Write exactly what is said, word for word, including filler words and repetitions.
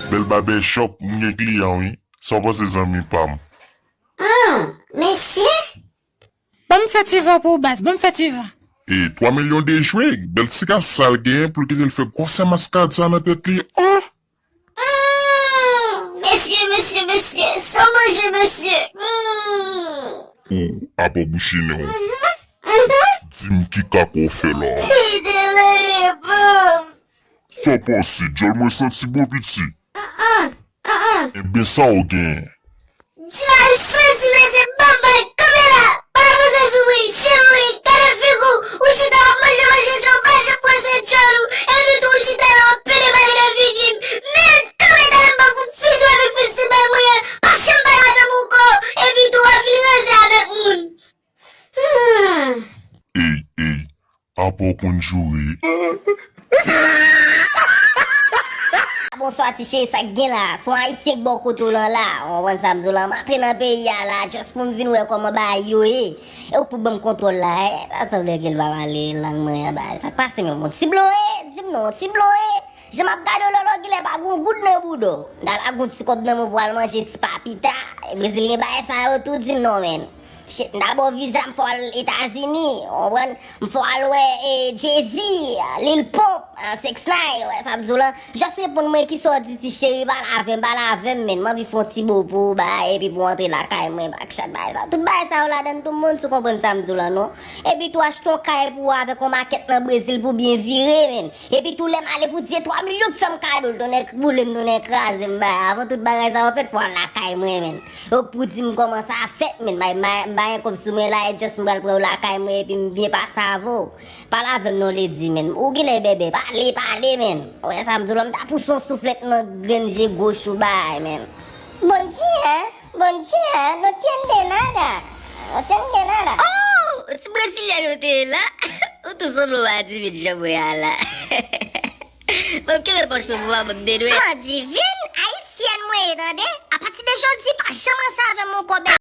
Bèl babè chòp, m gen kliyan wi. Sa w panse zanmi pa m? An, mesye? Ban m fè ti van pou ou baz, ban m fè ti van. E twa milyon de jwe, bèl ti ka sal genyen pou l kite l fè gwosè maskad sa nan tèt li. Oh! An, mesye, mesye, mesye, sa w manje mesye? An. Ou apa bouchinen w. Mhm. Di m ki kaka w fè la. Li te leye pòv. Sa w panse, djòl mwen santi bon piti? An, an, an. Ebyen sa w gen? Djòl santi mesye, ban m bay kanpe la. Pa avanse sou mwen, chen mwen, gade figi w, ou chita w ap manje manje chan, w pa janm pran sen djòl ou, epi tou ou chita la w ap pede pale nan figi m. Men kanpe talè m pa fout fizi w avèk festival mwen an, pa janm pale avè m ankò, epi tou w ap vin ranze avèk moun. Hmm. Ey, ey, apa w konn joure? Bonswa ti cheri, sa k gen la? Se yon ayisyen k bò kote w lan la, w konprann sa m di w lan, m antre nan peyi a la, just pou m vin wè kòman bagay yo ye. E ou k pou ban m kontwòl la, e, sa sanble ke l pa pale lang mwen an, bagay, sa k pase menm, yon ti blo ye, di m non, yon ti blo ye. Jan m ap gade w lòlò, genlè pa gen yon goud nan bouda w. M ta lage yon ti kòb nan men w pou w al manje ti papita. Brezilyen bagay sa yo tou di m non, menn. Shit, m ta ba w viza, m fè w al Etazini, w konprann? M fè w al wè e, Jay-Z, Lil Pump, six nine, w wè sa m di w lan. Just reponn mwen kisa w di ti cheri, pale avè m, pale avè m, menn. M anvi fè yon ti bo pou ou, bay, epi pou w antre lakay mwen, backshot, bagay sa. Tout bagay sa yo ladann tou moun, si w konprann sa m di w lan, non? Epi tou achte yon kay pou ou avèk yon makèt nan Brezil pou byen vire, menn. Epi tou lè m ale pou di se twa milyon k fè m kado l, tonnè boule m, tonnè kraze m, bay. Avan tout bagay sa yo fèt, fò w al lakay mwen, menn. Yo pou di m kòman sa fèt, menn. M pa gen kòb sou mwen la, e just m pral pran w lakay mwen epi m byen pase avè w. Pale avè m non, lady, menn. Ou genlè bèbè, pale, pale, menn. Ou wè sa m di w lan, m ta pouse yon souflèt nan grenn je goch ou, bay, menn. Bondye, Bondye, no tiende nada. No tiende nada. Oh, ti brezilyen ou te ye la? Ou tou sanble yon adivin jan mwen a la. Ban m kenbe pòch mwen pou m pa ban m de dwèt. Adivin, ayisyèn mwen ye, tande. Apati de jodi, pa janm ranse avè m ankò, bèbè.